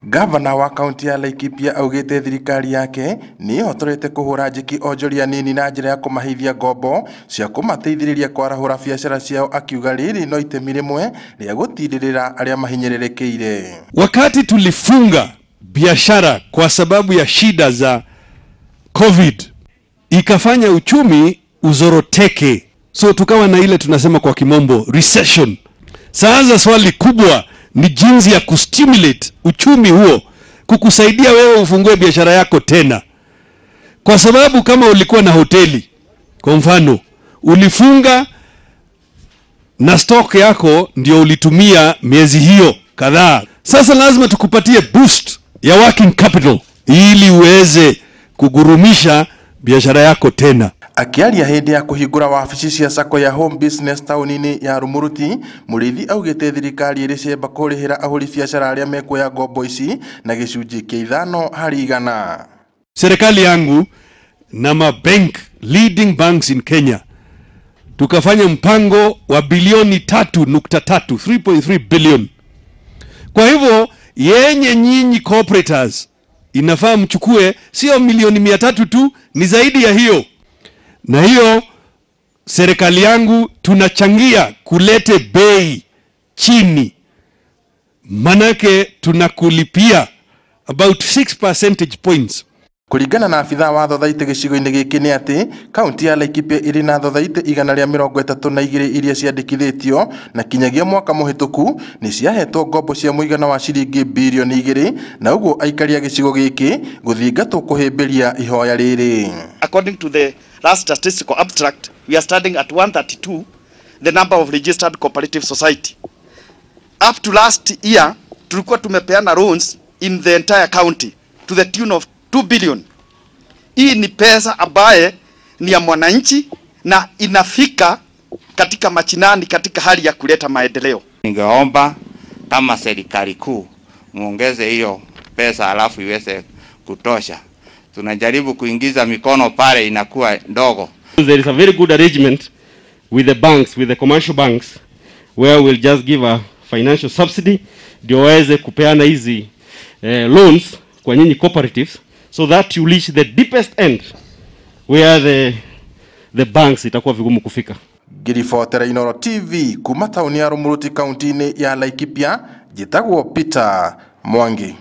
Gavana wa kaunti ya Laikipia augite thirikari yake ni ihotorete kuhura njiki onjoria nini na njira ya kumaheithia ngombo cia kumateithĩrĩria kwarahũra biacara ciao, akiuga rĩrĩ no itemi rĩmwe rĩa gũtirĩrĩra arĩa mahinyĩrĩrĩkĩire. Wakati tulifunga biashara kwa sababu ya shida za COVID, ikafanya uchumi uzoroteke, so tukawa na ile tunasema kwa kimombo recession. Sasa swali kubwa ni jinsi ya kustimulate uchumi huo, kukusaidia wewe ufungue biashara yako tena. Kwa sababu kama ulikuwa na hoteli kwa mfano, ulifunga na stock yako ndio ulitumia miezi hiyo kadhaa. Sasa lazima tukupatie boost ya working capital ili uweze kugurumisha biashara yako tena. Akiaria hindi ya kuhingura wabici cia sacco ya Home Business tauni-ini ya Rumuruti, Muriithi augite thirikari iri ciemba kurihira ahuri biacara aria mekuoya ngombo ici na gicunji kia 5%. Serikali yangu na mabank, leading banks in Kenya, tukafanya mpango wa bilioni 3.3, 3.3 billion. Kwa hivyo yenye nyinyi cooperators inafaa mchukue sio milioni 300 tu, ni zaidi ya hiyo. Na hiyo serikali yangu tunachangia kulete bei chini, manake tunakulipia about 6 percentage points. Kuringana na abithaa wa thothaitĩ gĩcigo-inĩ gĩkĩ nĩ atĩ kaunti ya Laikipia ĩrĩ na thothaitĩ 132 iria ciandĩkithĩtio na kinyagia mwaka mũhĩtũku nĩ ciahetwo ngombo cia mũigana wa ciringi birioni 2, na ũguo aikari a gĩcigo gĩkĩ gũthingatwo kũhĩmbĩria ihoya rĩrĩ. According to the last statistical abstract, we are standing at 132, the number of registered cooperative society. Up to last year, tulikuwa tumepeana loans in the entire county to the tune of 2 billion. Hii ni pesa ambaye ni ya mwananchi na inafika katika machinani katika hali ya kuleta maendeleo. Ningeomba kama serikali kuu muongeze hiyo pesa alafu iweze kutosha. Tunajaribu kuingiza mikono pale inakuwa ndogo. There is a very good arrangement with the banks, with the commercial banks, where we'll just give a financial subsidy ndio waweze kupeana hizi loans kwa nyinyi cooperatives, so that you reach the deepest end where the banks itakuwa vigumu kufika. Ngiribotera Inooro TV kuma tauni ya Rumuruti kaunti-inĩ ya Laikipia, njĩtagwo Peter Mwangi.